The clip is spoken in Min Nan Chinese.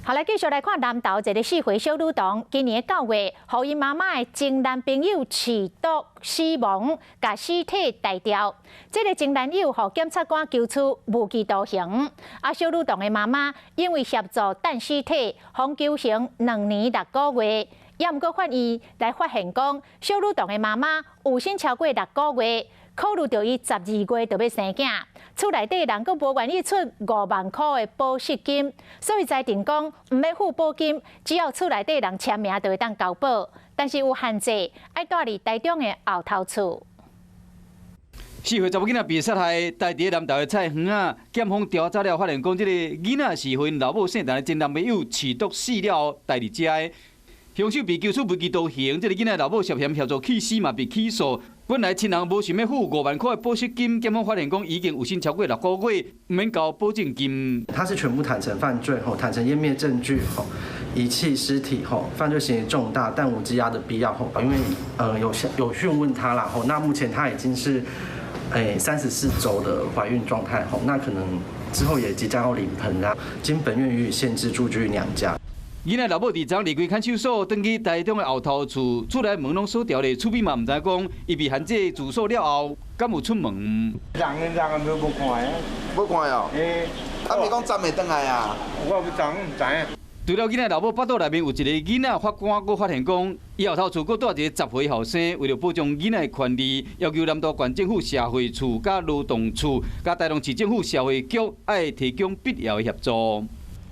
好來，繼續來看南投一个4歲小女童，今年9月，予𪜶媽媽的前男朋友飼毒死亡，共屍體帶掉。這个前男友予檢察官求處無期徒刑。啊，小女童的媽媽因為協助擲屍體，予求刑2年6個月。也毋過法院來發現講，小女童的媽媽有身超過六個月，考慮著伊12月就欲生囝，厝內底人閣無願意出5萬箍的保釋金，所以裁定講毋免付保金，只要厝內底人簽名就會當交保。但是有限制，愛蹛佇台中的後頭厝。4歲查某囡仔被殺害，待佇南投的菜園仔，檢方調查了發現講，這个囡仔是予𪜶老母姓陳的前男朋友飼毒死了後帶佇遮的。兇手被求處無期徒刑，這个囡仔老母涉嫌協助棄屍嘛被起訴。本來親人無想欲付5萬箍的保釋金，檢方發現講已經有身超過六個月，毋免交保證金。他是全部坦承犯罪，吼，坦承湮滅證據，吼，遺棄屍體，吼，犯罪嫌疑重大，但無羈押的必要，吼，因為有訊問他啦，吼，那目前他已經是34週的懷孕狀態，吼，那可能之後也即將要臨盆啦，經本院予以限制住居娘家。囡仔老母佇昨離開看守所，轉去台中的後頭厝，厝內門攏鎖牢咧，厝邊嘛毋知講，伊被限制住所了後，敢有出門？人人無看的，無看哦。欸，啊，毋是講昨暝轉來啊？我不知，毋知影。除了囡仔老母腹肚內面有一个囡仔，法官閣發現講，伊後頭厝閣蹛一个10歲後生，為著保障囡仔的權利，要求南投縣政府社會處、佮勞動處、佮台中市政府社會局愛提供必要的協助。